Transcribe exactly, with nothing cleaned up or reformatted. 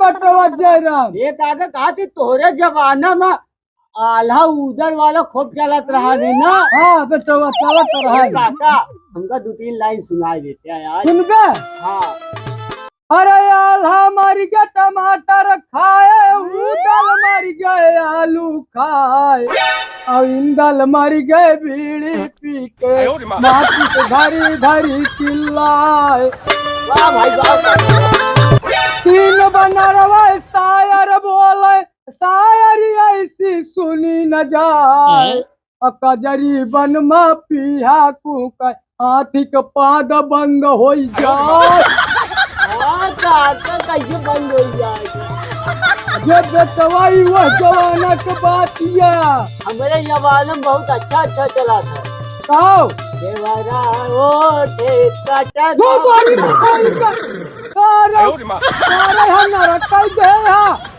बेटवा जयराम। ए काका, कहा थी तोहरे जमाना में आल्हा उदल वाला खूब चलत रहा नी ना? हाँ बेटवा, चलत रहा ए नी। काका, हमका दो तीन लाइन सुनाई देते हैं यार। सुनबे? हाँ। अरे आल्हा मरि गए टमाटर खाए, उदल मरि गए आलू खाए, और इंदल मरि गए बीड़ी पी के, आयो रे माँ। माचिस धरी धरी चिल्लाए। वाह भाई, वाह। तीन बनरवा शायर बोले, शायरी ऐसी सुनी न जाए। ए? अ कजरी बन मा पिहा कुकै, हाथी के पाद बंद होई जाए। हाँ, तो आपका कैसे बंद होई जाए? ये बेटवाई वह जमाना के बातिया। हमारे जमाना में बहुत अच्छा, अच्छा चला था। कहो। देवरा ओठे कटत। दो बारी बताई का। अरे, आयो रे माँ। अरे, हम नरक कई गए हैं।